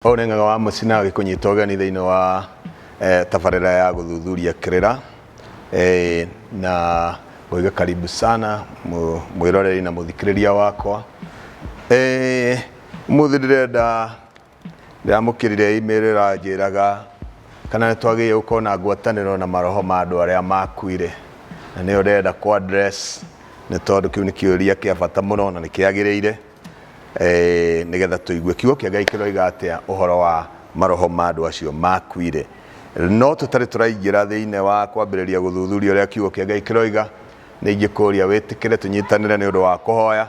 Ũyũ nĩ Ng'ang'a wa Mũcina agĩkũnyita ũgeni thĩinĩ wa tabarĩra ya gũthuthuria kĩrĩra na ngoiga karibu sana mwĩroreri na mũthikĩrĩria wakwa. Ũmũthĩ ndĩrenda ndĩramũkĩrire email ĩranjĩraga kana nĩ twagĩrĩire gũkorwo na ngwatanĩro na maroho ma andũ arĩa makuire, na nĩyo ndĩrenda kũ address nĩ tondũ kĩu nĩ kĩũria kĩa bata mũno na nĩ kĩagĩrĩire. Nĩgetha tũigue kiugo kĩa Ngai kĩroiga atĩa ũhoro wa maroho ma andũ acio makuire. No tũtarĩ tũraingĩra thĩinĩ wa kwambĩrĩria gũthuthuria ũrĩa kiugo kĩa Ngai kĩroiga, nĩ ingĩkũria wĩtĩkĩre tũnyitanĩre nĩ ũndũ wa kũhoya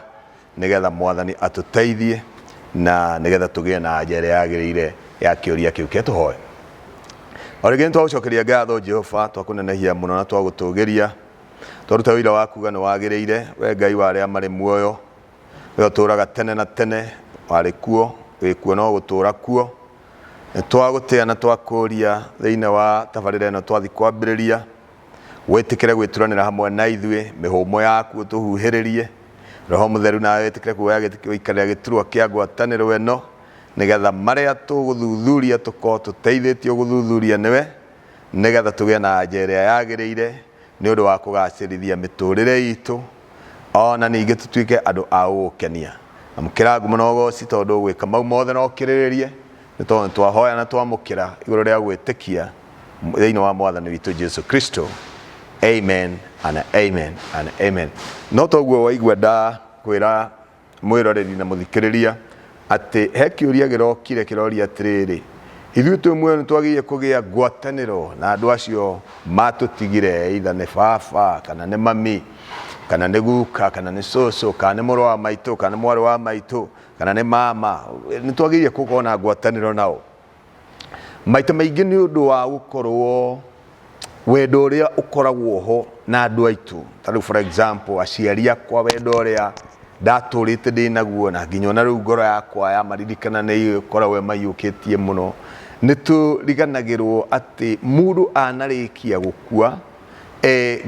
nĩgetha Mwathani atũteithie na nĩgetha tũgĩe na anja ĩrĩa yagĩrĩire ya kĩũria kĩu. Ke tũhoe. O rĩngĩ nĩ twagũcokeria ngatho Jehova, twakũnenehia mũno na twagũtũgĩria. Twaruta ũira wa kuga nĩ wagĩrĩire, we Ngai wa arĩa marĩ muoyo. We ũtũũraga tene na tene, warĩ kuo, wĩ kuo na ũgũtũũra kuo. Nĩ twagũtĩa na twakũũria thĩinĩ wa tabarĩra ĩno twathiĩ kwambĩrĩria, wĩtĩkĩre gwĩturanĩra hamwe na ithuĩ, mĩhũmũ yaku ũtũhuhĩrĩrie. Roho Mũtheru nawe wĩtĩkĩre kuoya gũikarĩra gĩturwa kĩa ngwatanĩro ĩno, nĩgetha marĩa tũgũthuthuria tũkorwo tũteithĩtio gũthuthuria nĩwe, nĩgetha tũgĩe na anja ĩrĩa yagĩrĩire nĩ ũndũ wa kũgacĩrithia mĩtũrĩre itũ. Ona ningĩ tũtuĩke andũ a gũgũkenia. Amũkĩra ngumo na ũgoci tondũ ũgwĩka mau mothe na ũkĩrĩrĩrie, nĩ tondũ nĩ twahoya na twamũkĩra igũrũ rĩa gwĩtĩkia thĩinĩ wa Mwathani witũ Jesu Kristo. Amen and amen and amen. No toguo waigua ndakwĩra Mwĩroreri na mũthikĩrĩria atĩ he kĩũria kĩrokire kĩroria atĩrĩrĩ, ithuĩ twĩ muoyo nĩ twagĩrĩire kũgĩa ngwatanĩro na andũ acio matũtigire, either nĩ baba kana nĩ mami kana nĩ guka kana nĩ cũcũ kana nĩ mũrũ wa maitũ kana nĩ mwarĩ wa maitũ kana nĩ mama, nĩ twagĩrĩire gũkorwo na ngwatanĩro nao? Maita maingĩ nĩ ũndũ wa gũkorwo wendo ũrĩa ũkoragwo ho na andũ aitũ, ta rĩu for example aciari akwa wendo ũrĩa ndatũrĩte ndĩ naguo na nginya ona rĩu ngoro yakwa yamaririkana nĩ ĩkoragwo ĩmaiyũkĩtie mũno, nĩ tũriganagĩrwo atĩ mũndũ anarĩkia gũkua,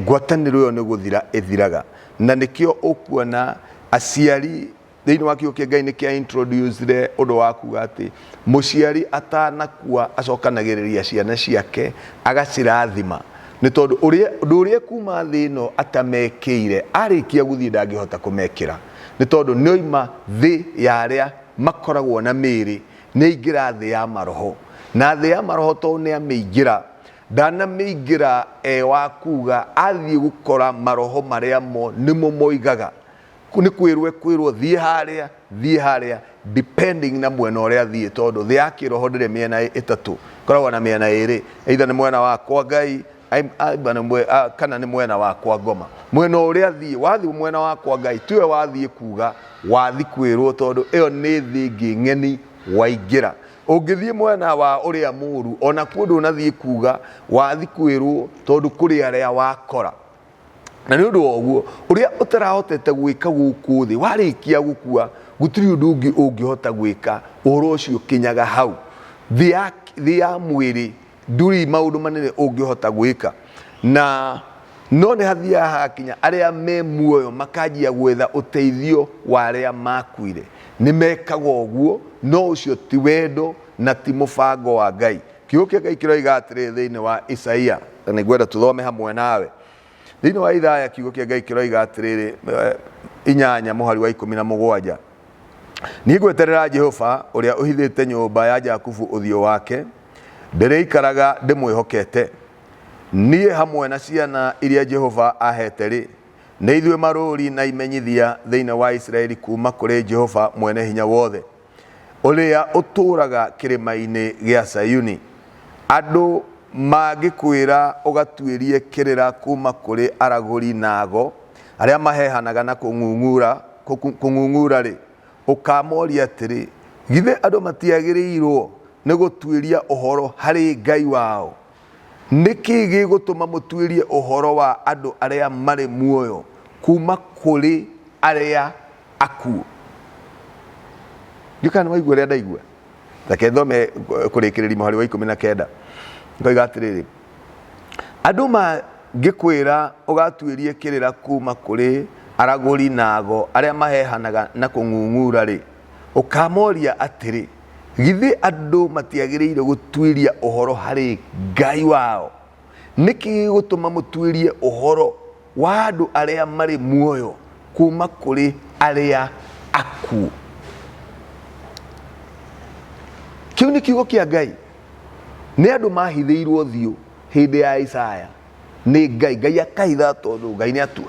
ngwatanĩro ĩyo nĩ gũthira ĩthiraga. Na nĩkĩo ũkuona aciari Thĩinĩ wa kiugo kĩa Ngai nĩ kĩa introduced ũndũ wa kuga atĩ mũciari atanakua acokanagĩrĩria ciana ciake agacirathima nĩ tondũ ũrĩa ũndũ ũrĩa kuma thĩ ĩno atamekĩire arĩkia gũthiĩ ndangĩhota kũmekĩra nĩ tondũ nĩ oima thĩ ya arĩa makoragwo na mĩĩrĩ nĩ aingĩra thĩ ya maroho na thĩ ya maroho tondũ nĩ amĩingĩra ndanamĩingĩra e wa kuga athiĩ gũkora maroho marĩa mo nĩmo moigaga Nĩ kwĩrwo ekwĩrwo thiĩ harĩa, thiĩ harĩa, depending na mwena ũrĩa athiĩ, tondũ thĩ ya kĩroho ndĩrĩ mĩena ĩtatũ, ĩkoragwo na mĩena ĩrĩ, either nĩ mwena wa kwa Ngai kana nĩ mwena wa kwa ngoma. Mwena ũrĩa athiĩ, wathiĩ mwena wa kwa Ngai, tiwe wathiĩ kuga, wathiĩ kwĩrwo tondũ ĩyo nĩ thĩ ĩngĩ ng'eni waingĩra. Ũngĩthiĩ mwena wa ũrĩa mũru, onakuo ndũnathiĩ kuga, wathiĩ kwĩrwo tondũ kũrĩ arĩa wakora. Na nĩ ũndũ wa ũguo, ũrĩa ũtarahotete gwĩka gũkũ thĩ, warĩkia gũkua, gũtirĩ ũndũ ũngĩ ũngĩhota gwĩka, ũhoro ũcio ũkinyaga hau. Thĩ ya, thĩ ya mwĩrĩ ndũrĩ maũndũ manene ũngĩhota gwĩka. Na no nĩ hathiaga hagakinya arĩa me muoyo makanjia gwetha ũteithio wa arĩa makuire. Nĩ mekaga ũguo, no ũcio ti wendo na ti mũbango wa Ngai. Kiugo kĩa Ngai kĩroiga atĩrĩ thĩinĩ wa Isaia, na nĩngwenda tũthome hamwe nawe. Thĩinĩ wa Ithaya kiugo kĩa Ngai kĩroiga atĩrĩrĩ, 8 mũhari wa 17. Niĩ ngweterera Jehova ũrĩa ũhithĩte nyũmba ya Jakubu ũthiũ wake, ndĩrĩikaraga ndĩmwĩhokete. Niĩ hamwe na ciana iria Jehova ahete-rĩ, nĩ ithuĩ marũũri na imenyithia thĩinĩ wa Isiraeli kuuma kũrĩ Jehova Mwene-Hinya-Wothe. Ũrĩa ũtũũraga kĩrĩma-inĩ gĩa Sayuni. Andũ mangĩkwĩra ũgatuĩrie kĩrĩra kuuma kũrĩ aragũri na ago, arĩa mahehanaga na kũng'ung'ura-rĩ, ũkaamoria atĩrĩ, 'Githĩ andũ matiagĩrĩirwo nĩ gũtuĩria ũhoro harĩ Ngai wao? Nĩ kĩĩ gĩgũtũma mũtuĩrie ũhoro wa andũ arĩa marĩ muoyo kuuma kũrĩ arĩa akuũ? Ndiũĩ kana nĩ waigua ũrĩa ndaigua. Reke thome kũrĩkĩrĩria mũhari wa 19. Ngoiga atĩrĩrĩ, andũ mangĩkwĩra ũgatuĩrie kĩrĩra kuuma kũrĩ aragũri na ago arĩa mahehanaga na kũng'ung'ura-rĩ, ũkamoria atĩrĩ, Githĩ andũ matiagĩrĩire gũtuĩria ũhoro harĩ Ngai wao? Nĩkĩ gĩgũtũma mũtuĩrie ũhoro wa andũ arĩa marĩ muoyo kuuma kũrĩ arĩa akuũ? Kĩu nĩ kiugo kĩa Ngai. Nĩ andũ mahithĩirwo ũthiũ hĩndĩ ya Isaya nĩ Ngai. Ngai akahitha tondũ Ngai nĩ atu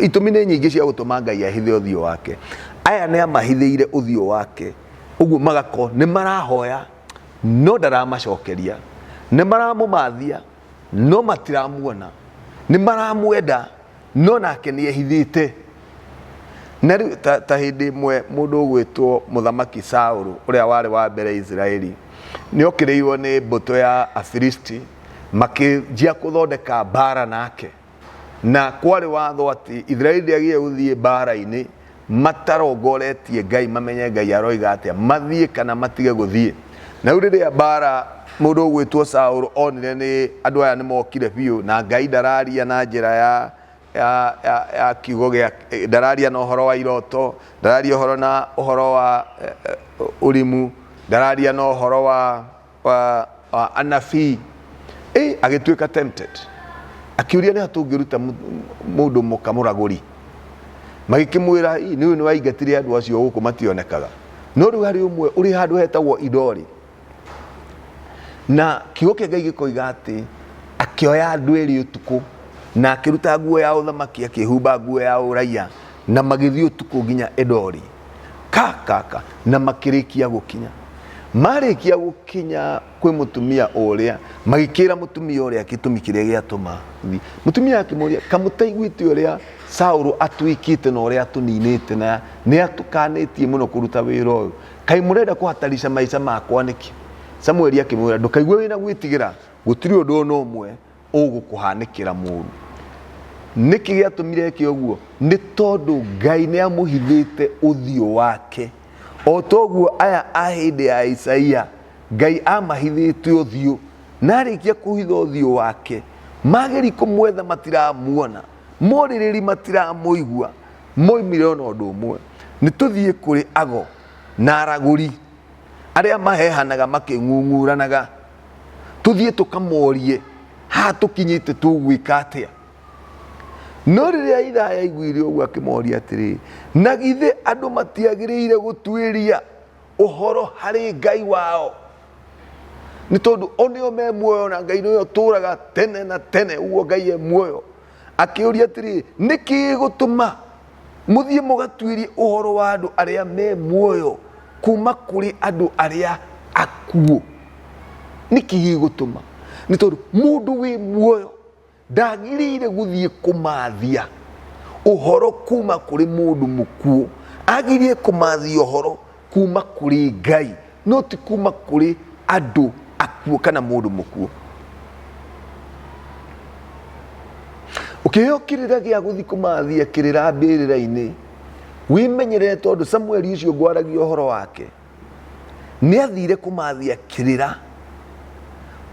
itũmi nĩ nyingĩ cia gũtũma Ngai ahithe ũthiũ wake. Aya nĩ amahithĩire ũthiũ wake ũguo magakorwo nĩ marahoya no ndaramacokeria, nĩ maramũmathia no matiramuona, nĩ maramwenda no nake nĩ ehithĩte. Na rĩu ta, ta hĩndĩ ĩmwe mũndũ ũgwĩtwo mũthamaki Saũlũ ũrĩa warĩ wa mbere Isiraeli nĩ okĩrĩirwo nĩ mbũtũ ya Afilisti makĩnjia kũthondeka mbara nake na kwarĩ watho atĩ Isiraeli ndĩagĩrĩire gũthiĩ mbara-inĩ matarongoretie Ngai mamenye Ngai aroiga atĩa mathiĩ kana matige gũthiĩ. Na rĩu rĩrĩa mbara mũndũ ũgwĩtwo Saũlũ onire nĩ andũ aya nĩ mokire biũ na Ngai ndararia na njĩra ya ya, ya, ya kiugo gĩa ndararia na ũhoro wa iroto, ndararia ũhoro na ũhoro wa ũrimu, ndararia na ũhoro wa, wa, wa anabii. Ĩ, agĩtuĩka tempted, akĩũria nĩ ha tũngĩruta mũndũ mũka mũragũri. Magĩkĩmwĩra, "Ĩ, nĩ ũyũ nĩ waingatire andũ acio gũkũ mationekaga, no rĩu harĩ ũmwe ũrĩ handũ hetagwo Idori." Na kiugo kĩa Ngai gĩkoiga atĩ akĩoya andũ erĩ ũtukũ na akĩruta nguo ya ũthamaki akĩhumba nguo ya ũraiya na magĩthiĩ ũtukũ nginya Endori ka ka ka na makĩrĩkia gũkinya. Marĩkia gũkinya kwĩ mũtumia ũrĩa, magĩkĩra mũtumia ũrĩa gĩtũmi kĩrĩa gĩatũma thiĩ. Mũtumia akĩmũria, kamũtaiguĩte ũrĩa Saũlũ atwĩkĩte na ũrĩa atũninĩte na nĩ atũkanĩtie mũno kũruta wĩra ũyũ. Kaĩ mũrenda kũhatarisha maica makwa nĩkĩ? Samueli akĩmwĩra, ndũkaigue wĩna gwĩtigĩra, gũtirĩ ũndũ ona ũmwe ũgũkũhanĩkĩra mũũru. Nĩkĩ gĩatũmire eke ũguo? Nĩ tondũ Ngai nĩ amũhithĩte ũthiũ wake. O toguo aya a hĩndĩ ya Isaia, Ngai amahithĩte ũthiũ. Na arĩkia kũhitha ũthiũ wake, mageri kũmwetha matiramuona, morĩrĩri matiramũigua. Moimire ona ũndũ ũmwe, nĩ tũthiĩ kũrĩ ago na aragũri arĩa mahehanaga makĩng'ung'uranaga, tũthiĩ tũkamorie haha tũkinyĩte tũgwĩka atĩa. No rĩrĩa Ithaya aiguire ũguo akĩmoria atĩrĩ, na githĩ andũ matiagĩrĩire gũtuĩria ũhoro harĩ Ngai wao? Nĩ tondũ o nĩo me muoyo na Ngai nĩwe ũtũũraga tene na tene, ũguo Ngai e muoyo. Akĩũria atĩrĩ, nĩ kĩĩ gĩgũtũma mũthiĩ mũgatuĩrie ũhoro wa andũ arĩa me muoyo kuma kũrĩ andũ arĩa akuũ? Nĩ kĩĩ gĩgũtũma? Nĩ tondũ mũndũ wĩ muoyo ndagĩrĩire gũthiĩ kũmathia ũhoro kuma kũrĩ mũndũ mũkuũ, agĩrĩire kũmathia ũhoro kuma kũrĩ Ngai, no ti kuma kũrĩ andũ akuũ kana mũndũ mũkuũ. Ũkĩheo kĩrĩra gĩa gũthiĩ kũmathia kĩrĩra mbĩrĩra-inĩ, wĩmenyerere tondũ Samueli ũcio ngwaragia ũhoro wake nĩ athire kũmathia kĩrĩra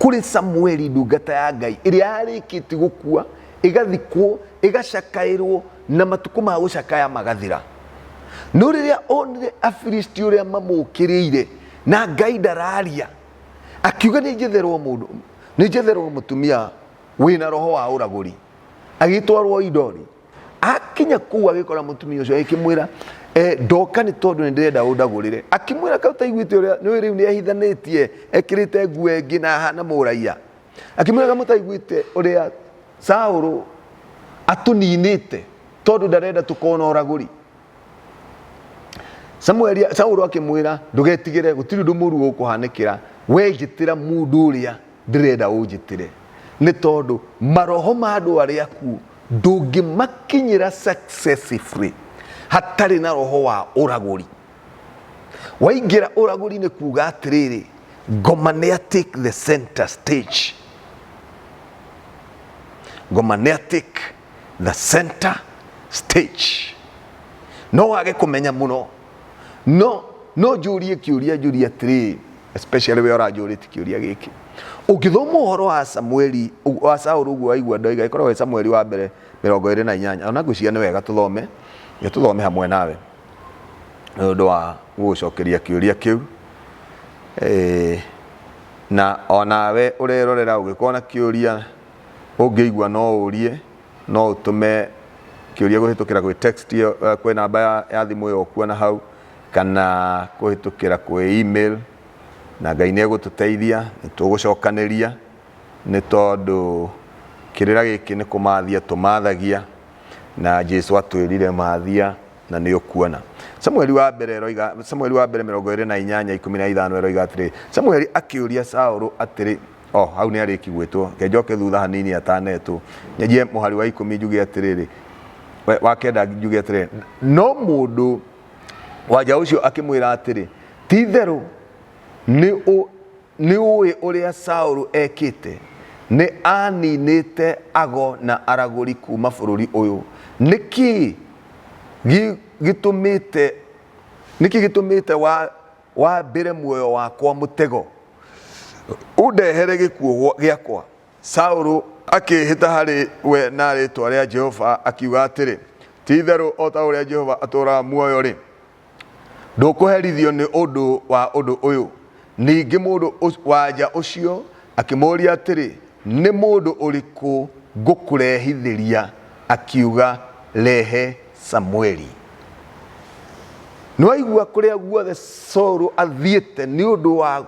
kũrĩ Samueli ndungata ya Ngai ĩrĩa yarĩkĩtie gũkua, ĩgathikwo, ĩgacakaĩrwo na matukũ ma gũcakaya magathira. No rĩrĩa onire Afilisti ũrĩa mamũkĩrĩire na Ngai ndararia, akiuga nĩ njetherwo mũndũ, nĩ njetherwo mũtumia wĩna roho wa ũragũri. Agĩtwarwo Idori. Akinya kũu agĩkora mũtumia ũcio agĩkĩmwĩra, ndoka nĩ tondũ nĩ ndĩrenda ũndagũrĩre. Akĩmwĩra kaĩ ũtaiguĩte ũrĩa nĩ rĩu nĩ ehithanĩtie ekĩrĩte nguo ĩngĩ na ahana mũraiya. Akĩmwĩra kaĩ mũtaiguĩte ũrĩa Saũlũ atũninĩte tondũ ndarenda tũkona ũragũri. Samueli Saũlũ akĩmwĩra ndũgetigĩre gũtirĩ ũndũ mũru ũgũkũhanĩkĩra, we njĩtĩra mũndũ ũrĩa ndĩrenda ũnjĩtĩre, nĩ tondũ maroho ma andũ arĩa akuũ ndũngĩmakinyĩra successfully hatarĩ na roho wa ũragũri. Waingĩra ũragũri nĩ kuga atĩrĩrĩ, ngoma nĩ take the center stage. Ngoma nĩ take the center stage. No wage kũmenya mũno, no no njũrie kĩũria njũrie atĩrĩrĩ, especially we ũranjũrĩtie kĩũria gĩkĩ, ũngĩthoma ũhoro wa Samueli wa Saũlũ ũguo waigua ndoiga ĩkoragwo ĩ Samueli wa mbere 28, ona ngwĩciria nĩ wega tũthome, nĩ tũthome hamwe nawe nĩ ũndũ wa gũgũcokeria kĩũria kĩu. Na onawe ũrerorera ũngĩkorwo na kĩũria ũngĩigua no ũrie, no ũtũme kĩũria kũhĩtũkĩra gwĩ text ĩyo, kwĩ namba ya thimũ ĩyo ũkuona hau, kana kũhĩtũkĩra kwĩ email, na Ngai nĩ egũtũteithia, nĩ tũgũcokanĩria, nĩ tondũ kĩrĩra gĩkĩ nĩ kũmathia tũmathagia, na Jesu atwĩrire mathia na nĩ ũkuona. Samueli wa mbere ĩroiga, Samueli wa mbere 28:15 ĩroiga atĩrĩ, Samueli akĩũria Saũlũ atĩrĩ, oh, hau nĩ arĩki gwĩtwo, reke njoke thutha hanini atanetwo, nyanjie mũhari wa 10 njuge atĩrĩrĩ, wa 9 njuge atĩrĩrĩ, no mũndũ wanja ũcio akĩmwĩra atĩrĩ, ti itherũ nĩ ũĩ ũrĩa Saũlũ ekĩte, nĩ aninĩte ago na aragũri kuma bũrũri ũyũ, nĩkĩ gĩtũmĩte nĩkĩ gĩtũmĩte wambĩre muoyo wakwa mũtego, ũndehere gĩkuũ gĩakwa? Saũlũ akĩĩhĩta harĩ we na rĩĩtwa rĩa Jehova, akiuga atĩrĩ, Ti-itherũ o ta ũrĩa Jehova atũũraga muoyo-rĩ, ndũkũherithio nĩ ũndũ wa ũndũ ũyũ. Ningĩ mũndũ-wa-nja ũcio akĩmũũria atĩrĩ, Nĩ mũndũ ũrĩkũ ngũkũrehithĩria? Akiuga, Rehe Samũeli. Nĩwaigua kũrĩa guothe Saũlũ athiĩte nĩ ũndũ wa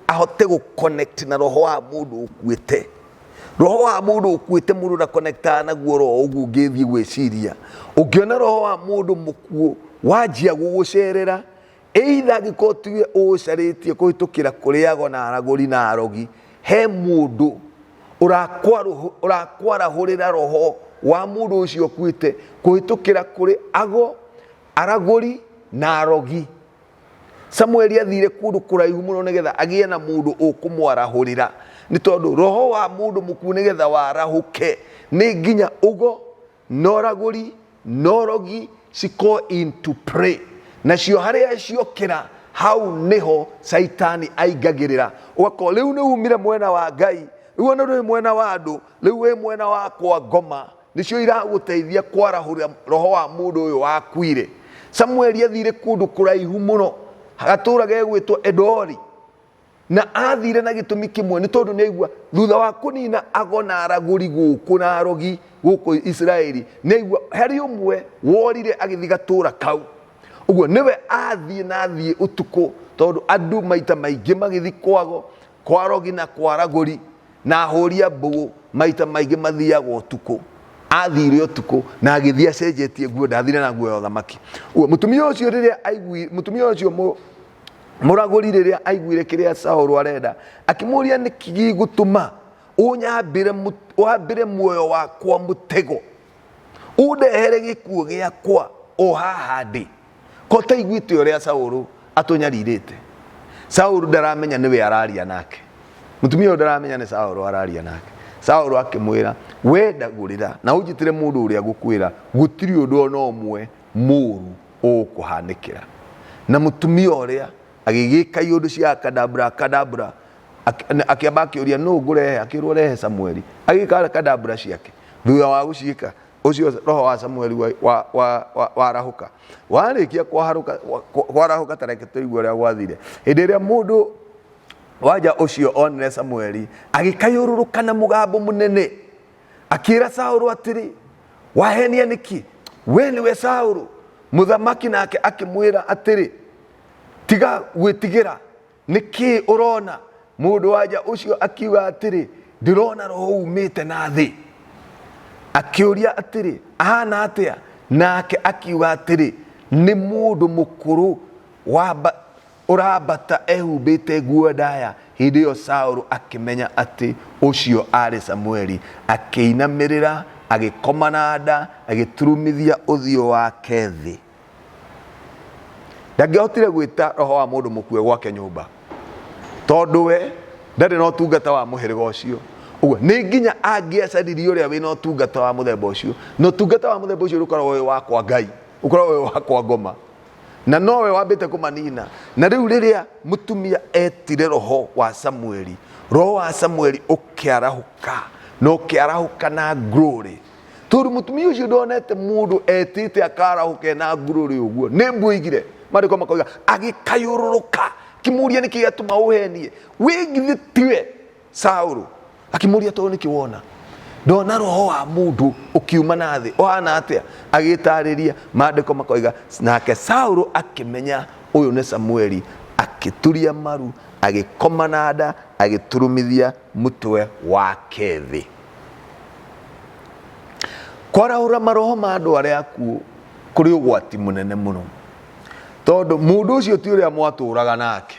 ahote gũ connect na roho wa mũndũ ũkuĩte. Roho wa mũndũ ũkuĩte mũndũ ndaconnectaga naguo roho ũguo ũngĩthiĩ gwĩciria. Ũngĩona roho wa mũndũ mũkuũ wanjia gũgũcerera, either angĩkorwo tiwe ũũcarĩtie kũhĩtũkĩra kũrĩ ago na aragũri na arogi, he mũndũ ũrakwarahũrĩra roho wa mũndũ ũcio ũkuĩte kũhĩtũkĩra kũrĩ ago, aragũri na arogi. Samueli athire kũndũ kũraihu mũno nĩgetha agĩe na mũndũ ũkũmwarahũrĩra, nĩ tondũ roho wa mũndũ mũkuũ nĩgetha warahũke nĩ nginya ũgo na ũragũri na ũrogi ciko into play, nacio harĩa ciokĩra hau nĩho Caitani aingagĩrĩra, ũgakorwo rĩu nĩ umire mwena wa Ngai, rĩu ona ndũrĩ mwena wa andũ, rĩu wĩ mwena wa kwa ngoma, nĩcio iragũteithia kwarahũra roho wa mũndũ ũyũ wakuire. Samueli athire kũndũ kũraihu mũno, gatũũra gegwĩtwo Endori, na athire na gĩtũmi kĩmwe, nĩ tondũ nĩaigua thutha wa kũnina ago na aragũri gũkũ na arogi gũkũ Isiraeli, nĩaigua harĩ ũmwe worire agĩthiĩ gatũũra kau. Ũguo nĩwe athiĩ na athiĩ ũtukũ, tondũ andũ maita maingĩ magĩthiĩ kwago, kwa arogi na kwa aragũri na ahũri a mbũgũ maita maingĩ mathiaga ũtukũ. Athire ũtukũ na agĩthiĩ acenjetie nguo, ndathire na nguo ya ũthamaki. Ũguo mũtumia ũcio rĩrĩa aigui, mũtumia ũcio mũragũri rĩrĩa aiguire kĩrĩa Saũlũ arenda, akĩmũria nĩkĩ gĩgũtũma ũnyambĩre wambĩre muoyo wakwa mũtego, ũndehere gĩkuũ gĩakwa o haha ndĩ. Ko taiguĩte ũrĩa Saũlũ atũnyarirĩte? Saũlũ ndaramenya nĩwe araria nake, mũtumia ũyũ ndaramenya nĩ Saũlũ araria nake. Saũlũ akĩmwĩra, we ndagũrĩra na ũnjĩtĩre mũndũ ũrĩa ngũkwĩra, gũtirĩ ũndũ ona ũmwe mũũru ũgũkũhanĩkĩra. Na mũtumia ũrĩa agĩgĩka iũndũ cia kadabra kadabra, akĩamba akĩũria nũ ngũrehe, akĩrwo rehe Samueli. Agĩka kadabra ciake, thutha wa gũciĩka ũcio roho wa Samueli warahũka. Warĩkia kwarahũka, ta reke tũigue ũrĩa gwathire. Hĩndĩ ĩrĩa mũndũ wanja ũcio onire Samueli, agĩkayũrũrũka na mũgambo mũnene, akĩra Saũlũ atĩrĩ, wahenia nĩkĩ? We nĩwe Saũlũ. Mũthamaki nake akĩmwĩra atĩrĩ, tiga gwĩtigĩra, nĩkĩ ũrona? Mũndũ wanja ũcio akiuga atĩrĩ, ndĩrona roho umĩte na thĩ. Akĩũria atĩrĩ, ahana atĩa? Nake akiuga atĩrĩ, nĩ mũndũ mũkũrũ ũrambata ehumbĩte nguo ndaya. Hĩndĩ ĩyo Saũlũ akĩmenya atĩ ũcio aarĩ Samueli, akĩinamĩrĩra, agĩkoma na nda, agĩturumithia ũthiũ wake thĩ. Ndangĩahotire gwĩta roho wa mũndũ mũkue gwake nyũmba, tondũ we ndarĩ na ũtungata wa mũhĩrĩga ũcio. Ũguo nĩ nginya angĩacaririe ũrĩa wĩna ũtungata wa mũthemba ũcio, na ũtungata wa mũthemba ũcio ũkoragwo wĩ wa kwa Ngai, ũkoragwo wĩ wa kwa ngoma, na nowe wambĩte kũmanina. Na rĩu rĩrĩa mũtumia etire roho wa Samueli, roho wa Samueli ũkĩarahũka, na ũkĩarahũka na glory, tondũ mũtumia ũcio ndonete mũndũ etĩte akarahũke na glory ũguo. Nĩ mbuigire maandĩko makoiga agĩkayũrũrũka. Akĩmũria nĩkĩ gĩatũma ũhenie wĩngithĩ tiwe Saũlũ. Akĩmũria tondũ nĩkĩ wona ndona roho wa mũndũ ũkiuma na thĩ ũhana atĩa? Agĩtarĩria maandĩko makoiga nake Saũlũ akĩmenya ũyũ nĩ Samueli, akĩturia maru, agĩkoma na nda, agĩturumithia mũtwe wake thĩ. Kwarahũra maroho ma andũ arĩa akuũ kũrĩ ũgwati mũnene mũno, tondũ mũndũ ũcio ti ũrĩa mwatũraga nake.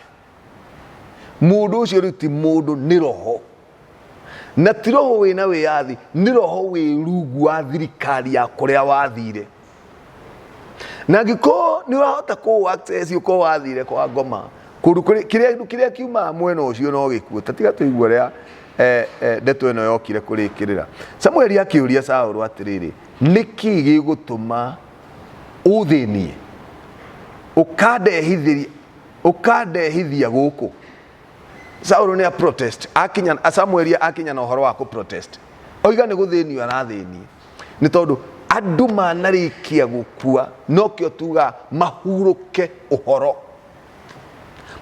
Mũndũ ũcio rĩu ti mũndũ, nĩ roho, na ti roho wĩna wĩyathi, nĩ roho wĩ rungu wa thirikari ya kũrĩa wathire. Na angĩkorwo nĩ ũrahota kũ access ũkorwo wathire kwa ngoma kũndũ kũrĩ kĩrĩa kĩrĩa kiumaga mwena ũcio no gĩkuũ. Ta tiga tũigue ũrĩa ndeto ĩno yokire kũrĩkĩrĩra. Samueli akĩũria Saũlũ atĩrĩrĩ, nĩkĩ gĩgũtũma ũthĩnie ũkandehithĩria ũkandehithia gũkũ? Saũlũ nĩ a protest akinya, Samueli akinya na ũhoro wa kũ protest, oiga nĩ gũthĩnio arathĩnio nĩ tondũ andũ manarĩkia gũkua, nokĩo tuga mahurũke ũhoro,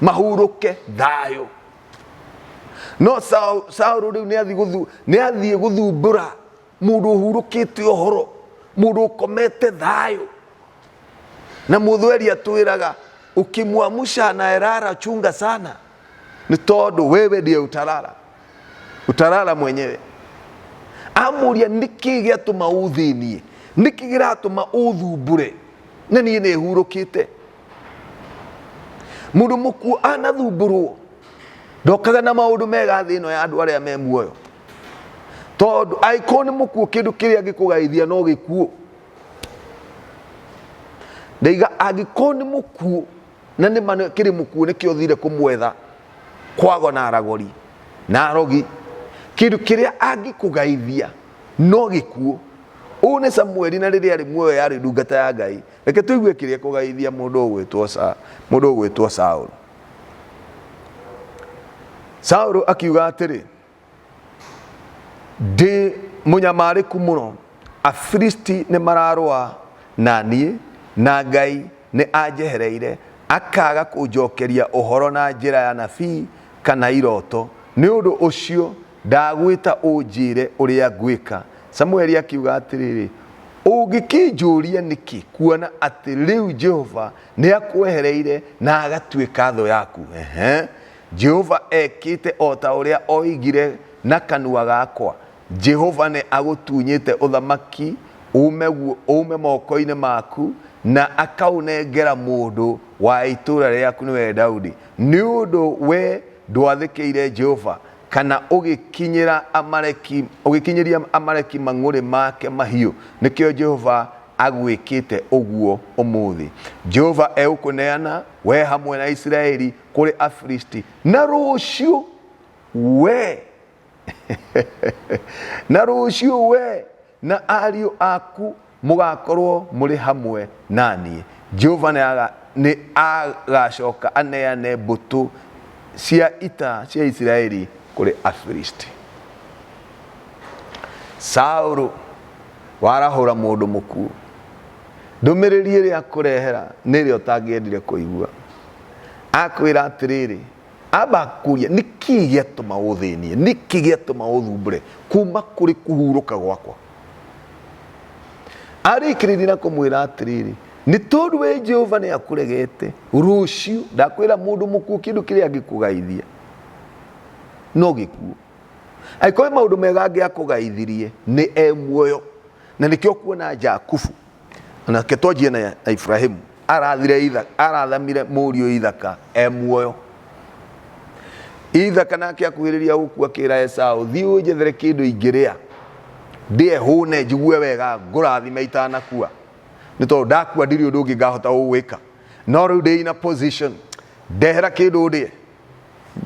mahurũke thayũ. No Saũlũ rĩu nĩ athiĩ gũthumbũra mũndũ ũhurũkĩte ũhoro, mũndũ ũkomete thayũ. Na mũthweri atwĩraga ukimwamusha anaerara, chunga sana, nĩ tondũ wewe ndiye utarara, utarara mwenyewe. Amũria nĩkĩ gĩatũma ũthĩnie, nĩkĩ kĩratũma ũthumbũre, na niĩ nĩ hurũkĩte. Mũndũ mũkuũ anathumbũrwo ndokaga na maũndũ mega thĩ ĩno ya andũ arĩa me muoyo, tondũ angĩkorwo nĩ mũkuũ kĩndũ kĩrĩa angĩkũgaithia no gĩkuũ. Ndaiga angĩkorwo nĩ mũkuũ na nĩ ma kĩrĩ mũkuũ nĩkĩo ũthire kũmwetha kwago na aragori na arogi, kĩndũ kĩrĩa angĩkũgaithia no gĩkuũ. Ũũ nĩ Samueli na rĩrĩa arĩ muoyo yarĩ ndungata ya Ngai. Reke tũigue kĩrĩa kũgaithia mũndũ ũgwĩtwo Sa, mũndũ ũgwĩtwo Saũlũ. Saũlũ akiuga atĩrĩ, ndĩ mũnyamarĩku mũno, Afilisti nĩ mararũa na niĩ, na Ngai nĩ anjehereire akaaga kũnjokeria ũhoro na njĩra ya anabii kana iroto. Nĩ ũndũ ũcio ndagwĩta ũnjĩre ũrĩa ngwĩka. Samueli akiuga atĩrĩrĩ, Ũngĩkĩnjũria nĩkĩ, kuona atĩ rĩu Jehova nĩ akwehereire na agatuĩka thũ yaku? Ehe. Jehova ekĩte o ta ũrĩa ooigire na kanua gakwa. Jehova nĩ agũtunyĩte ũthamaki uume moko-inĩ maku na akaũnengera mũndũ wa itũũra rĩaku nĩwe Daudi. Nĩ ũndũ wee ndwathĩkĩire Jehova kana ũgĩkinyĩra Amaleki, ũgĩkinyĩria Amaleki mang'ũrĩ make mahiũ, nĩkĩo Jehova agwĩkĩte ũguo ũmũthĩ. Jehova egũkũneana wee hamwe na Isiraeli kũrĩ Afilisti, na rũciũ we na rũciũ we na ariũ aku mũgakorwo mũrĩ hamwe na niĩ. Jehova nĩ agacoka aneane mbũtũ cia ita cia Isiraeli kũrĩ Afilisti. Saũlũ warahũra mũndũ mũkuũ, ndũmĩrĩri ĩrĩa akũrehera nĩ ĩrĩa ũtangĩendire kũigua. Akwĩra atĩrĩrĩ, amba akũria nĩkĩ gĩatũma ũthĩnie, nĩkĩ gĩatũma ũthumbũre kuma kũrĩ kũhurũka gwakwa. Arĩkĩrĩria na kũmwĩra atĩrĩrĩ, nĩ tondũ we Jehova nĩ akũregete, rũciũ ndakwĩra mũndũ mũkuũ kĩndũ kĩrĩa angĩkũgaithia no gĩkuũ. Angĩkorwo maũndũ mega angĩakũgaithirie nĩ e muoyo, na nĩkĩo kuona Jakubu nake twanjie na Ibrahimu arathire Ithaka, arathamire mũriũ Ithaka e muoyo. Ithaka nake akuhĩrĩria gũkua akĩra Esau, thiĩ ũnjethere kĩndũ ingĩrĩa ndĩe hũne njigue wega ngũrathime itanakua, nĩ tondũ ndakua ndirĩ ũndũ ũngĩ ngahota gũgwĩka, no rĩu ndĩ in a position, ndehera kĩndũ ndĩe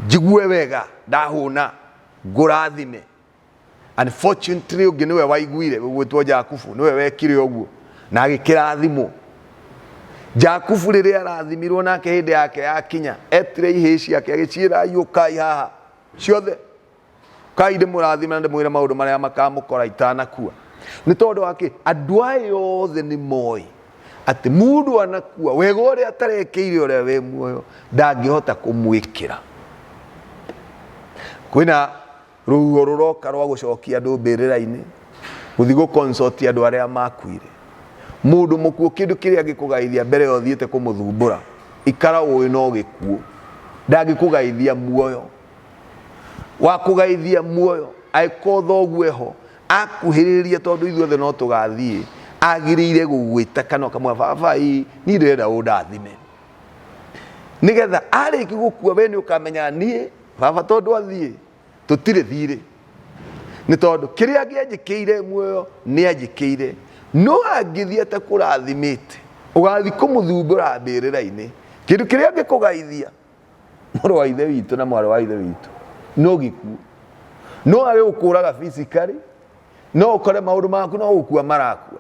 njigue wega ndahũna ngũrathime. Unfortunately ũngĩ nĩwe waiguire gwĩtwo Jakubu nĩwe wekire ũguo na agĩkĩrathimwo. Jakubu rĩrĩa arathimirwo nake hĩndĩ yake yakinya, etire ihĩĩ ciake agĩciĩra, ũkai haha ciothe, ũkai ndĩmũrathime na ndĩmwĩre maũndũ marĩa makamũkora itanakua. Nĩ tondũ wa kĩ? Andũ aya othe nĩ moĩ. Atĩ mũndũ anakua wega ũrĩa atarekĩire ũrĩa wĩ muoyo ndangĩhota kũmwĩkĩra. Kwĩna rũhuho rũroka rwa gũcokia andũ mbĩrĩra-inĩ, gũthiĩ gũ-consort andũ arĩa makuire. Mũndũ mũkuũ kĩndũ kĩrĩa angĩkũgaithia mbere ya ũthiĩte kũmũthumbũra, ikara ũĩ no gĩkuũ. Ndangĩkũgaithia muoyo. Wa kũgaithia muoyo, angĩkorwo thoguo eho, akuhĩrĩria tondũ ithuothe no tũgathiĩ, agĩrĩire gũgwĩta kana ũkamwĩra baba ĩ, niĩ ndĩrenda ũndathime. Nĩgetha arĩkia gũkua we nĩ ũkamenya niĩ baba tondũ athiĩ tũtirĩ thirĩ. Nĩ tondũ kĩrĩa angĩanjĩkĩire muoyo nĩ anjĩkĩire, no angĩthiĩ atakũrathimĩte, ũgathiĩ kũmũthumbũra mbĩrĩra-inĩ. Kĩndũ kĩrĩa angĩkũgaithia mũrũ wa ithe witũ na mwarĩ wa ithe witũ no gĩkuũ. No age gũkũraga physically, no ũkore maũndũ maku no gũkua marakua,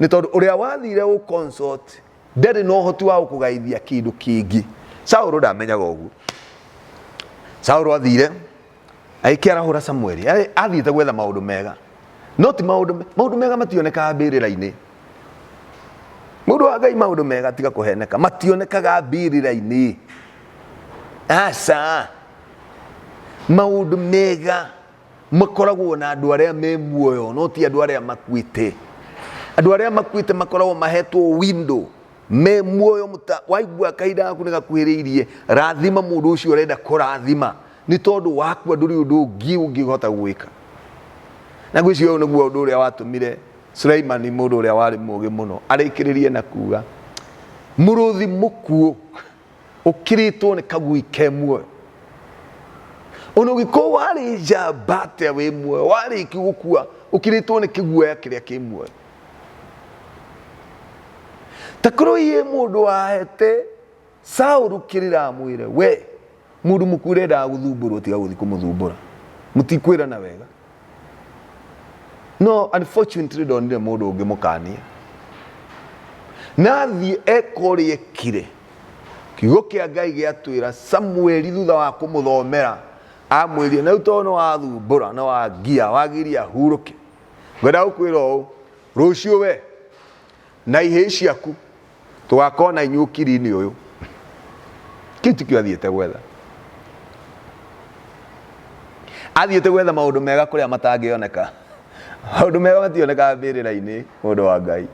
nĩ tondũ ũrĩa wathire gũ consort ndarĩ na ũhoti wa gũkũgaithia kĩndũ kĩngĩ. Saũlũ ndamenyaga ũguo. Saũlũ athire agĩkĩarahũra Samueli, athiĩte gwetha maũndũ mega, no ti maũndũ maũndũ mega mationekaga mbĩrĩra-inĩ. Mũndũ wa Ngai, maũndũ mega tiga kũheneka, mationekaga mbĩrĩra-inĩ. Aca, maũndũ mega makoragwo na andũ arĩa me muoyo, no ti andũ arĩa makuĩte. Andũ arĩa makuĩte makoragwo mahetwo window me muoyo. Waigua kahinda gaku nĩ gakuhĩrĩirie, rathima mũndũ ũcio ũrenda kũrathima, nĩ tondũ wakua ndũrĩ ũndũ ũngĩ ũngĩhota gwĩka. Na ngwĩciria ũyũ nĩguo ũndũ ũrĩa watũmire Suleimani, mũndũ ũrĩa warĩ mũũgĩ mũno, arĩkĩrĩrie na kuga mũrũthi mũkuũ ũkĩrĩtwo nĩ kagui ke muoyo. Ona ũngĩkorwo warĩ njamba atĩa wĩ muoyo, warĩkia gũkua ũkĩrĩtwo nĩ kĩguoya kĩrĩa kĩ muoyo. Ta korwo iye mũndũ wahete Saũlũ kĩrĩra amwĩre, we mũndũ mũkuũ ũrendaga gũthumbũrwo, tiga gũthiĩ kũmũthumbũra, mũtikwĩrana wega. No unfortunately ndonire mũndũ ũngĩ mũkania na athiĩ eka ũrĩa ekire. Kiugo kĩa Ngai gĩatwĩra Samueli thutha wa kũmũthomera amwĩrire, na rĩu tondũ nĩ wathumbũra na wangia wagiria hurũke, ngwenda gũkwĩra ũũ, rũciũ we na ihĩĩ ciaku tũgakorwo na inyuĩ ũkiri-inĩ ũyũ. Kĩu tikĩo athiĩte gwetha. Athiĩte gwetha maũndũ mega kũrĩa matangĩoneka. Maũndũ mega mationekaga mbĩrĩra-inĩ, mũndũ wa Ngai.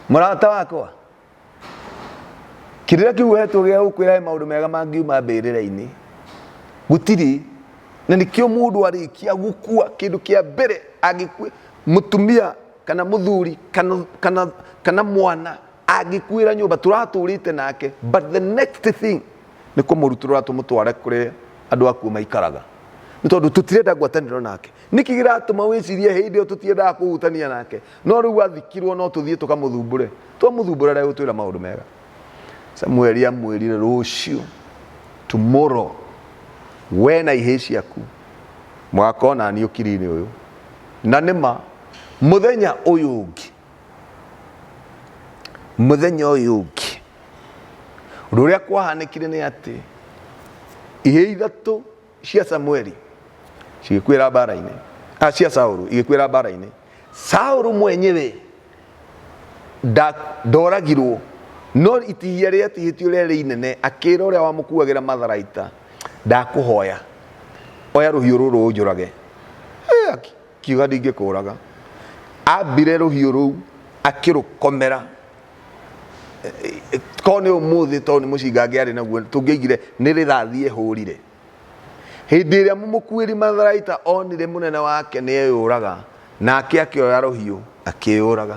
Mũrata wakwa, kĩrĩra kĩu ũhetwo gĩa gũkwĩra he maũndũ mega mangiuma mbĩrĩra-inĩ gũtirĩ. Na nĩkĩo mũndũ arĩkia gũkua, kĩndũ kĩa mbere angĩkua, mũtumia kana mũthuri kana mwana angĩkuĩra nyũmba tũratũrĩte nake, but the next thing nĩ kũmũrutũrũra tũmũtware kũrĩa andũ akuũ maikaraga, nĩ tondũ tũtirenda ngwatanĩro nake. Nĩkĩ kĩratũma wĩcirie hĩndĩ ĩyo tũtiendaga kũhutania nake, no rĩu athikirwo no tũthiĩ tũkamũthumbũre? Twamũthumbũra ndegũtwĩra maũndũ mega. Samueli amwĩrire, rũciũ, tomorrow, we na ihĩĩ ciaku mũgakorwo na niĩ ũkiri-inĩ ũyũ. Na nĩma mũthenya ũyũ ũngĩ, mũthenya ũyũ ũngĩ, ũndũ ũrĩa kwahanĩkire nĩ atĩ ihĩĩ ithatũ cia Samueli cigĩkuĩra mbara-inĩ, cia Saũlũ igĩkuĩra mbara-inĩ. Saũlũ mwenyewe ndoragirwo, no itihia rĩrĩa atihĩtio rĩarĩ inene. Akĩra ũrĩa wamũkuagĩra matharaita, ndakũhoya oya rũhiũ rũrũ ũnjũrage. Akiuga ndingĩkũraga. Ambire rũhiũ rũu akĩrũkomera. Korwo nĩ ũmũthĩ, tondũ nĩ mũcinga angĩarĩ naguo, tũngĩaigire nĩ rĩthathi ehũrire. Hĩndĩ ĩrĩa mũmũkuĩri matharaita onire mũnene wake nĩ eyũraga, nake akĩoya rũhiũ akĩyũraga.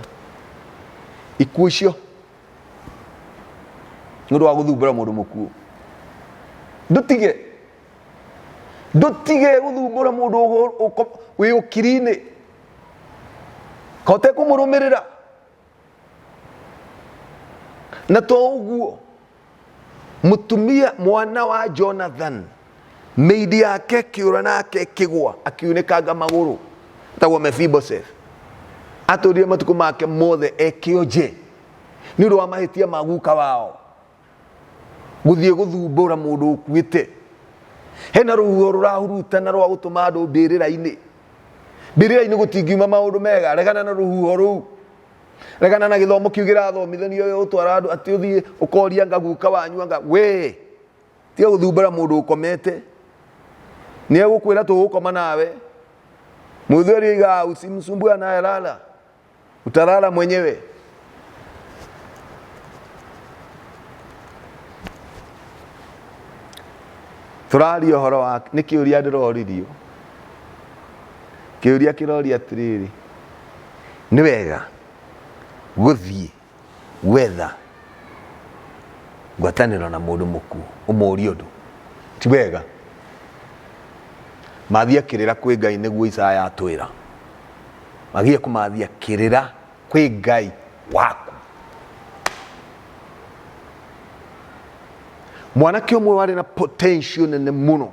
Ikuũ icio nĩ ũndũ wa gũthumbũra mũndũ mũkuũ. Ndũtige, ndũtige gũthumbũra mũndũ wĩ ũkiri-inĩ, kote kũmũrũmĩrĩra. Na to ũguo, mũtumia mwana wa Jonathan, mĩindi yake ĩkĩũra nake ĩkĩgwa, akiunĩkanga magũrũ, etagwo Mephibosheth. Atũrire matukũ make mothe e kĩonje nĩ ũndũ wa mahĩtia ma guka wao gũthiĩ gũthumbũra mũndũ ũkuĩte. Hena rũhuho rũrahurutana rwa gũtũma andũ mbĩrĩra-inĩ. Mbĩrĩra-inĩ gũtingiuma maũndũ mega, regana na rũhuho rũu. Regana na gĩthomo kĩu kĩrathomithanio gĩgũtwara andũ atĩ ũthiĩ ũkoria anga guka wanyu anga we. Tiga gũthumbũra mũndũ ũkomete. Nĩ egũkwĩra tũgũkoma nawe. Mũthuri oigaga usimsumbue anayelala. Utalala mwenyewe. Tũraria ũhoro wa nĩ kĩũria ndĩroririo. Kĩũria kĩroria atĩrĩrĩ, nĩ wega gũthiĩ gwetha ngwatanĩro na mũndũ mũkuũ ũmũrie ũndũ? Ti wega. Mathia kĩrĩra kwĩ Ngai nĩguo Isaya atwĩra. Wagie kũmathia kĩrĩra kwĩ Ngai waku. Mwanake ũmwe warĩ na potential nene mũno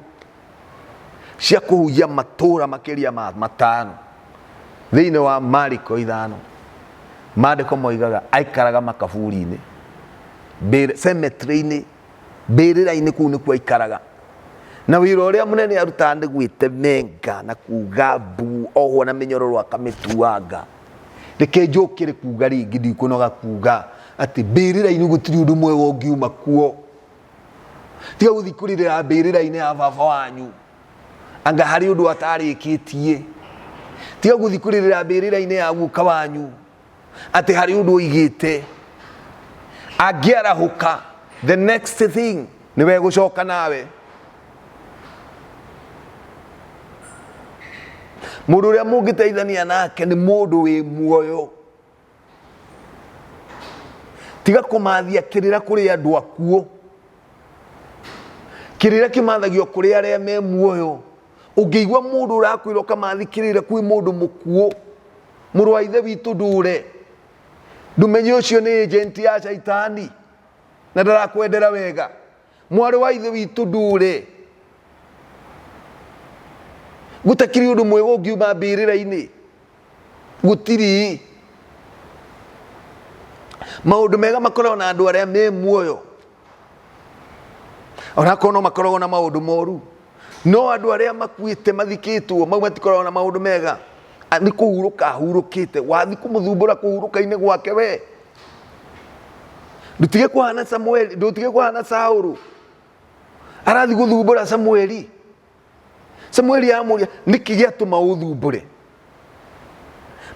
cia kũhunjia matũũra makĩria ma matano thĩinĩ wa Mariko ithano, maandĩko moigaga aikaraga makaburi-inĩ, cemetery-inĩ, mbĩrĩra-inĩ kũu nĩkuo aikaraga. Na wĩra ũrĩa mũnene arutaga nĩ gwĩtemenga na kuga mbu ohwo na mĩnyororo akamĩtuanga. Reke njũkĩre kuga rĩngĩ, ndikũnoga kuga atĩ mbĩrĩra-inĩ gũtirĩ ũndũ mwega ũngiuma kuo. Tiga gũthiĩ kũrĩrĩra mbĩrĩra-inĩ ya baba wanyu anga harĩ ũndũ atarĩkĩtie. Tiga gũthiĩ kũrĩrĩra mbĩrĩra-inĩ ya guka wanyu atĩ harĩ ũndũ oigĩte. Angĩarahũka, the next thing nĩwe gũcoka nawe. Mũndũ ũrĩa mũngĩteithania nake nĩ mũndũ wĩ muoyo. Tiga kũmathia kĩrĩra kũrĩ andũ akuũ. Kĩrĩra kĩmathagio kũrĩ arĩa me muoyo. Ũngĩigua mũndũ ũrakwĩra ũkamathi kĩrĩra kwĩ mũndũ mũkuũ, mũrũ wa ithe witũ ndũre, ndũmenye ũcio nĩ agent ya caitani na ndarakwendera wega. Mwarĩ wa ithe witũ ndũre, gũtakĩrĩ ũndũ mwega ũngiuma mbĩrĩra-inĩ, gũtirĩ. Maũndũ mega makoragwo na andũ arĩa me muoyo, onakorwo no makoragwo na maũndũ moru, no andũ arĩa makuĩte mathikĩtwo mau matikoragwo na maũndũ mega. Nĩ kũhurũka ahurũkĩte, wathi kũmũthumbũra kũhurũka-inĩ gwake we. Ndũtige kũhana Samueli, ndũtige kũhana Saũlũ, arathi gũthumbũra Samueli. Samueli amũria, nĩkĩ gĩatũma ũthumbũre?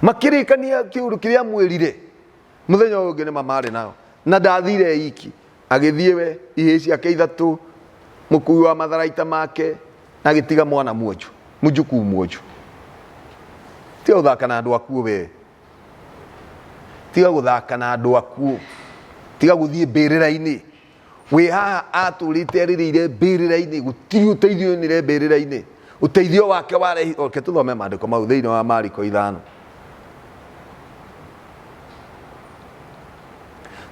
Makĩrĩkania kĩũndũ kĩrĩa amwĩrire. Mũthenya ũyũ ũngĩ nĩma marĩ nao, na ndathire iki, agĩthiĩ we, ihĩĩ ciake ithatũ, mũkui wa matharaita make, na agĩtiga mwana muonju, mũjukuu muonju. Tiga gũthaka na andũ akuũ we. Tiga gũthaka na andũ akuũ. Tiga gũthiĩ mbĩrĩra-inĩ. Wĩ haha atũrĩte arĩrĩire mbĩrĩra-inĩ, gũtirĩ ũteithio onire mbĩrĩra-inĩ. Ũteithio wake warehi, reke tũthome maandĩko mau thĩinĩ wa Mariko ithano.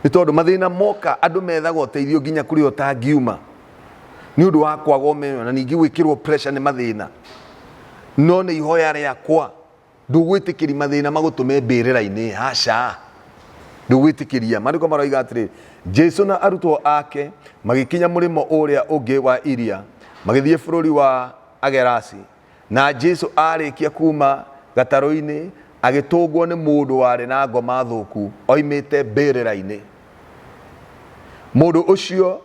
Nĩ tondũ mathĩna moka andũ methaga ũteithio nginya kũrĩa ũtangiuma nĩ ũndũ wa kwaga ũmenyo na ningĩ gwĩkĩrwo pressure nĩ mathĩna. No nĩ ihoya rĩakwa Ndũgwĩtĩkĩria mathĩna magũtũme mbĩrĩra-inĩ, aca, ndũgwĩtĩkĩria. Maandĩko maroiga atĩrĩ, Jesu na arutwo ake magĩkinya mũrĩmo ũrĩa ũngĩ wa iria, magĩthiĩ bũrũri wa Agerasi. Na Jesu aarĩkia kuuma gatarũ-inĩ, agĩtũngwo nĩ mũndũ warĩ na ngoma thũku oimĩte mbĩrĩra-inĩ. Mũndũ ũcio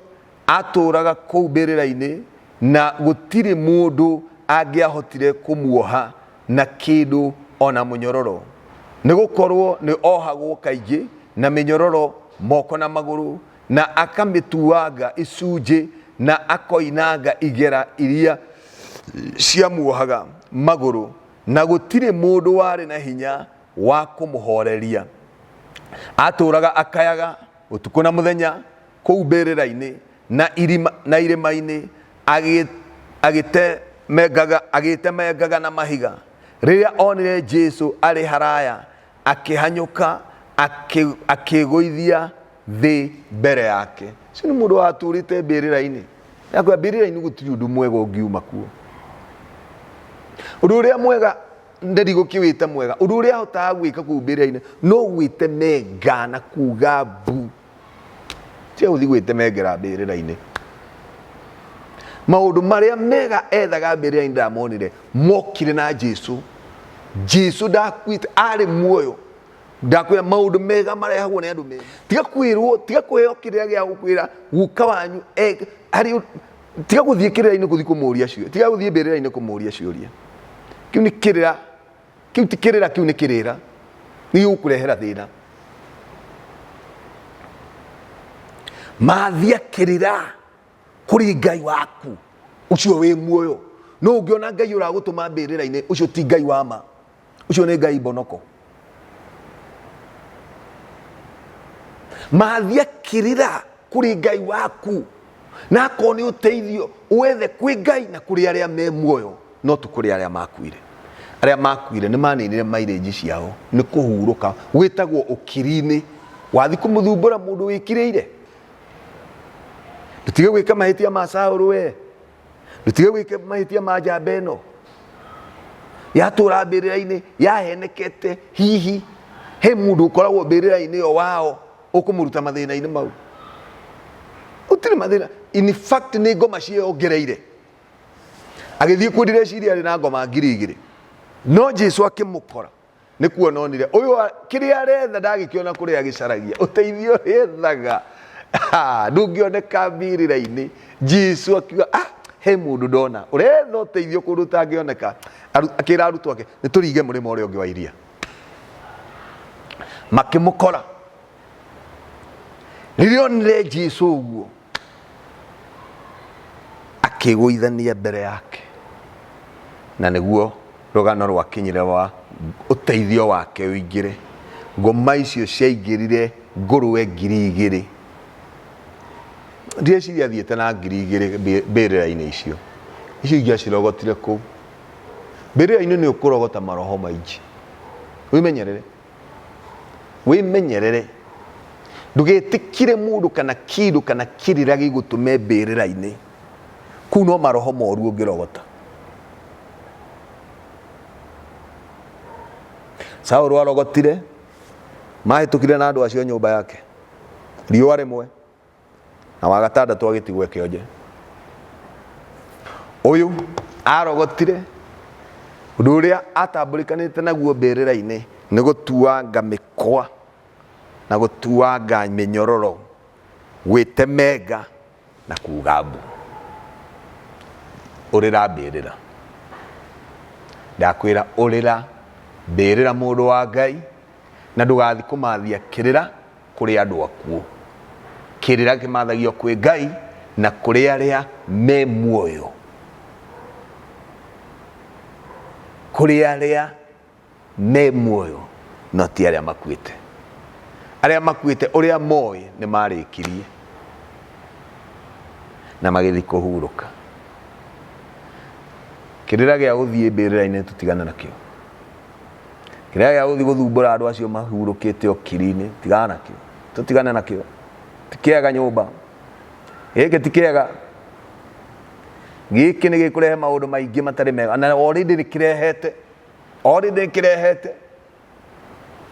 Aatũũraga kũu mbĩrĩra-inĩ, na gũtirĩ mũndũ angĩahotire kũmuoha na kĩndũ o na mũnyororo, nĩ gũkorũo nĩ oohagwo kaingĩ na mĩnyororo moko na magũrũ, na akamĩtuanga icunjĩ na akoinanga igera iria ciamuohaga magũrũ, na gũtirĩ mũndũ warĩ na hinya wa kũmũhooreria. Aatũũraga akayaga ũtukũ na mũthenya kũu mbĩrĩra-inĩ na irima, na irĩma-inĩ agĩtemengaga, agĩtemengaga na mahiga. Rĩrĩa onire Jesu arĩ haraya, akĩhanyũka akĩgũithia thĩ mbere yake. Ũcio nĩ mũndũ watũrĩte mbĩrĩra-inĩ. Nakwĩra mbĩrĩra-inĩ gũtirĩ ũndũ mwega ũngiuma kuo. Ũndũ ũrĩa mwega nderi gũkĩwĩta mwega, ũndũ ũrĩa ahotaga gwĩka kũu mbĩrĩra-inĩ no gwĩtemenga na kuga mbu. Tiga gũthiĩ gwĩtemengera mbĩrĩra-inĩ. Maũndũ marĩa mega ethaga mbĩrĩra-inĩ ndamonire mokire na Jesu. Jesu ndakuĩte, arĩ muoyo. Ndakwĩra maũndũ mega marehagwo nĩ andũ mega. Tiga kwĩrwo, tiga kũheo kĩrĩra gĩa gũkwĩra guka wanyu harĩ, tiga gũthiĩ kĩrĩra-inĩ gũthiĩ kũmũria ciũria, tiga gũthiĩ mbĩrĩra-inĩ kũmũria ciũria. Kĩu nĩ kĩrĩra, kĩu ti kĩrĩra, kĩu nĩ kĩrĩra, nĩ gĩgũkũrehera thĩna. Mathia kĩrĩra kũrĩ Ngai waku ũcio wĩ muoyo. No ũngĩona Ngai ũragũtũma mbĩrĩra-inĩ, ũcio ti Ngai wa ma, ũcio nĩ Ngai mbonoko. Mathia kĩrĩra kũrĩ Ngai waku, na akorwo nĩ ũteithio wethe kwĩ Ngai na kũrĩ arĩa me muoyo, no ti kũrĩ arĩa makuire. Arĩa makuire nĩ maninire mairĩnji ciao nĩ kũhurũka, wĩtagwo ũkiri-inĩ. Wathi kũmũthumbũra mũndũ wĩkirĩire, ndũtige gwĩka mahĩtia ma Saũlũ we, ndũtige gwĩka mahĩtia ma njamba ĩno yatũra mbĩrĩra-inĩ yahenekete. Hihi he mũndũ ũkoragwo mbĩrĩra-inĩ ĩyo wao ũkũmũruta mathĩna-inĩ mau? Gũtirĩ mathĩna. In fact nĩ ngoma ciĩyongereire. Agĩthiĩ kuo ndireciria arĩ na ngoma 2000, no Jesu akĩmũkora nĩ kuona onire ũyũ kĩrĩa aretha ndagĩkĩona kũrĩa agĩcaragia ũteithio ũrĩa ethaga ndũngĩoneka mbĩrĩra-inĩ. Jesu akiuga, he mũndũ ndona ũretha ũteithio kũndũ ũtangĩoneka. Akĩra arutwo ake, nĩ tũringe mũrĩmo ũrĩa ũngĩ wa iria. Makĩmũkora. Rĩrĩa onire Jesu ũguo, akĩgũithania mbere yake, na nĩguo rũgano rwakinyire rwa ũteithio wake ũingĩre. Ngoma icio ciaingĩrire ngũrwe 2000. Ndireciria athiĩte na 2000 mbĩrĩra-inĩ icio. Icio ingĩ acirogotire kũu. Mbĩrĩra-inĩ nĩ ũkũrogota maroho maingĩ. Wĩmenyerere. Wĩmenyerere. Ndũgetĩkĩre mũndũ kana kĩndũ kana kĩrĩra gĩgũtũme mbĩrĩra-inĩ. Kũu no maroho moru ũngĩrogota. Saũlũ arogotire, mahĩtũkire na andũ acio nyũmba yake. Riũa rĩmwe na wa gatandatũ agĩtigwo kĩonje. Ũyũ arogotire ũndũ ũrĩa atambũrĩkanĩte naguo mbĩrĩra-inĩ nĩ gũtuanga mĩkwa na gũtuanga mĩnyororo, gwĩtemenga na kuga mbu. Ũrĩra mbĩrĩra. Ndakwĩra ũrĩra mbĩrĩra mũndũ wa Ngai, na ndũgathiĩ kũmathia kĩrĩra kũrĩ andũ akuũ. Kĩrĩra kĩmathagio kwĩ Ngai na kũrĩ arĩa me muoyo. Kũrĩ arĩa me muoyo, no ti arĩa makuĩte. Arĩa makuĩte ũrĩa moĩ nĩ marĩkirie na magĩthiĩ kũhurũka. Kĩrĩra gĩa gũthiĩ mbĩrĩra-inĩ tũtigane nakĩo. Kĩrĩra gĩa gũthiĩ gũthumbũra andũ acio mahurũkĩte ũkiri-inĩ tigana nakĩo, tũtigane nakĩo. Ti kĩega nyũmba gĩkĩ, ti kĩega gĩkĩ, nĩ gĩkũrehe maũndũ maingĩ matarĩ mega, na already nĩ kĩrehete, already nĩ kĩrehete.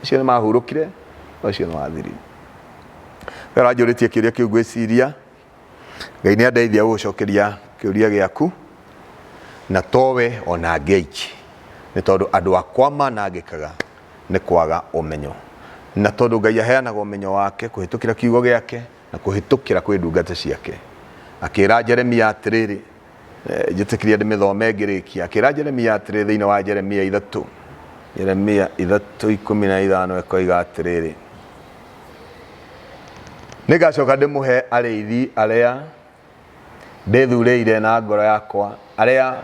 Acio nĩ mahurũkire, ũcio nĩ wathirire. We ũranjũrĩtie kĩũria kĩu, ngwĩciria Ngai nĩ andeithia gũgũcokeria kĩũria gĩaku, na towe ona angĩ aingĩ, nĩ tondũ andũ akwa manangĩkaga nĩ kwaga ũmenyo, na tondũ Ngai aheanaga ũmenyo wake kũhĩtũkĩra kiugo gĩake na kũhĩtũkĩra kwĩ ndungata ciake. Akĩra Jeremia atĩrĩrĩ, njĩtĩkĩria ndĩmĩthome ngĩrĩkia. Akĩra Jeremia atĩrĩ thĩinĩ wa Jeremia 3, Jeremia 3:15, ĩkoiga atĩrĩrĩ, nĩngacoka ndĩmũhe arĩithi arĩa ndĩthurĩire na ngoro yakwa, arĩa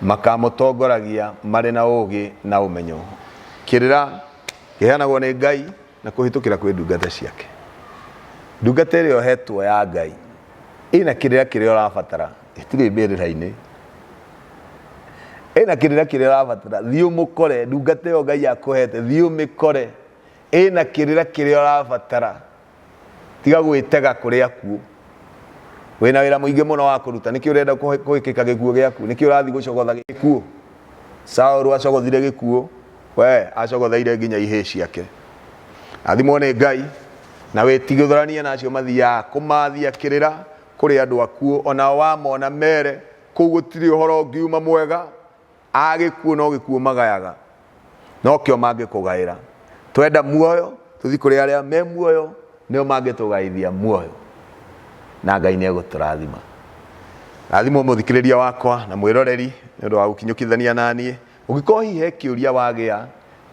makamũtongoragia marĩ na ũũgĩ na ũmenyo. Kĩrĩra kĩheanagwo nĩ Ngai na kũhĩtũkĩra kwĩ ndungata ciake. Ndungata ĩrĩa ũhetwo ya Ngai ĩna kĩrĩra kĩrĩa ũrabatara, ĩtirĩ mbĩrĩra-inĩ. Ĩna kĩrĩra kĩrĩa ũrabatara, thiĩ ũmũkore. Ndungata ĩyo Ngai akũhete, thiĩ ũmĩkore, ĩna kĩrĩra kĩrĩa ũrabatara. Tiga gwĩtega kũrĩ akuũ. Wĩna wĩra mũingĩ mũno wa kũruta. Nĩkĩ ũrenda kũhĩkĩka gĩkuũ gĩaku? Nĩkĩ ũrathiĩ gũcogotha gĩkuũ? Saũlũ acogothire gĩkuũ, we acogotheire nginya ihĩĩ ciake. Athimwo nĩ Ngai, na wĩtigithũranie na acio mathiaga kũmathia kĩrĩra kũrĩ andũ akuũ. Onao wamona mere kũu gũtirĩ ũhoro ũngiuma mwega. A gĩkuũ no gĩkuũ magayaga, nokĩo mangĩkũgaĩra. Twenda muoyo tũthiĩ kũrĩ arĩa me muoyo, nĩo mangĩtũgaithia muoyo, na Ngai nĩ egũtũrathima. Rathimwo mũthikĩrĩria wakwa na mwĩroreri nĩ ũndũ wa gũkinyũkithania na niĩ. Ũngĩkorwo hihi he kĩũria wagĩa,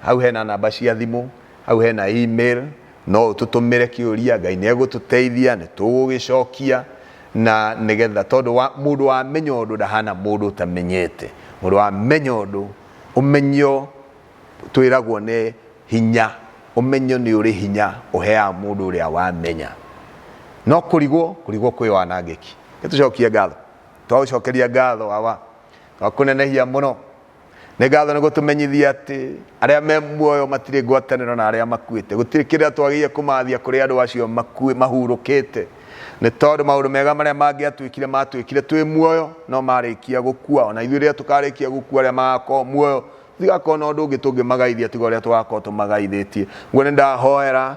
hau hena namba cia thimũ, hau hena email, no ũtũtũmĩre kĩũria, Ngai nĩ egũtũteithia, nĩ tũgũgĩcokia na nĩgetha tondũ wa, mũndũ wamenya ũndũ ndahana mũndũ ũtamenyete. Mũndũ wamenya ũndũ, ũmenyo twĩragwo nĩ hinya, ũmenyo nĩ ũrĩ hinya ũheaga mũndũ ũrĩa wamenya. No kũrigwo, kũrigwo kwĩ wanangĩki. Nĩtũcokie ngatho. Twagũcokeria ngatho Awa, twakũnenehia mũno. Nĩ ngatho nĩ gũtũmenyithia atĩ arĩa me muoyo matirĩ ngwatanĩro na arĩa makuĩte. Gũtirĩ kĩrĩa twagĩrĩire kũmathia kũrĩ andũ acio mahurũkĩte. Nĩ tondũ maũndũ mega marĩa mangĩatuĩkire matuĩkire twĩ muoyo, no marĩkia gũkua. Ona ithuĩ rĩrĩa tũkarĩkia gũkua, arĩa magakorwo muoyo tũtigakorwo na ũndũ ũngĩ tũngĩmagaithia tiga ũrĩa tũgakorwo tũmagaithĩtie. Ũguo nĩ ndahoera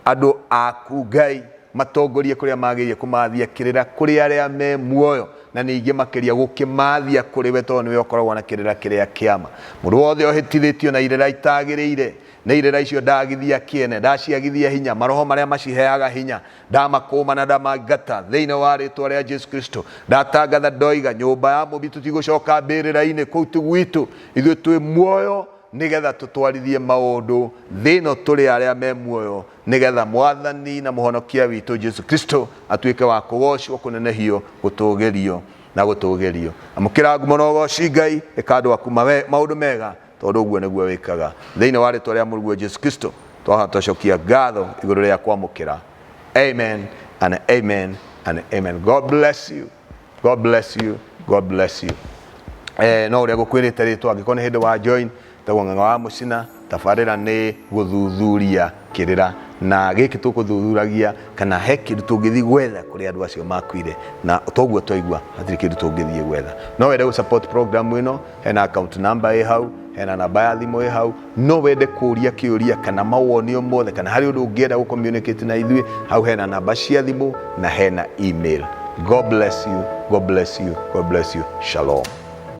andũ aku Ngai matongorie kũrĩa magĩrĩire kũmathia kĩrĩra kũrĩ arĩa me muoyo, na ningĩ makĩria gũkĩmathia kũrĩ we, tondũ nĩwe ũkoragwo na kĩrĩra kĩrĩa kĩama. Mũndũ wothe ũhĩtithĩtio na irĩra itagĩrĩire, nĩ irĩra icio ndagithia kĩene, ndaciagithia hinya, maroho marĩa maciheaga hinya ndamakũma na ndamangata thĩinĩ wa rĩtwa rĩa Jesu Kristo. Ndatangatha ndoiga nyũmba ya mũmbi tũtigũcoka mbĩrĩra-inĩ, kũu ti gwitũ, ithuĩ twĩ muoyo nĩgetha tũtwarithie maũndũ thĩ ĩno tũrĩ arĩa me muoyo, nĩgetha Mwathani na Mũhonokia witũ Jesu Kristo atuĩke wa kũgocwo, kũnenehio, gũtũgĩrio na gũtũgĩrio. Amũkĩra ngumo na ũgoci Ngai, ĩka andũ aku maũndũ mega, tondũ ũguo nĩguo wĩkaga. Thĩinĩ wa rĩtwa rĩa Mũrũguo Jesu Kristo twahoya twacokia ngatho igũrũ rĩa kwamũkĩra. Amen and amen and amen. God bless you. God bless you. God bless you. No ũrĩa gũkwĩrĩte rĩtwa, angĩkorwo nĩ hĩndĩ wa join, tagwo Ng'ang'a wa Mũcina. Tabarĩra nĩ gũthuthuria kĩrĩra, na gĩkĩ tũkũthuthuragia kana he kĩndũ tũngĩthiĩ gwetha kũrĩ andũ acio makuire, na toguo twaigua hatirĩ kĩndũ tũngĩthiĩ gwetha. No wende gũ support program ĩno, hena account number ĩ hau, hena namba ya thimũ ĩ hau. No wende kũria kĩũria kana mawoni o mothe, kana harĩ ũndũ ũngĩenda gũ communicate na ithuĩ, hau hena namba cia thimũ na hena email. God bless you, God bless you, God bless you. Shalom.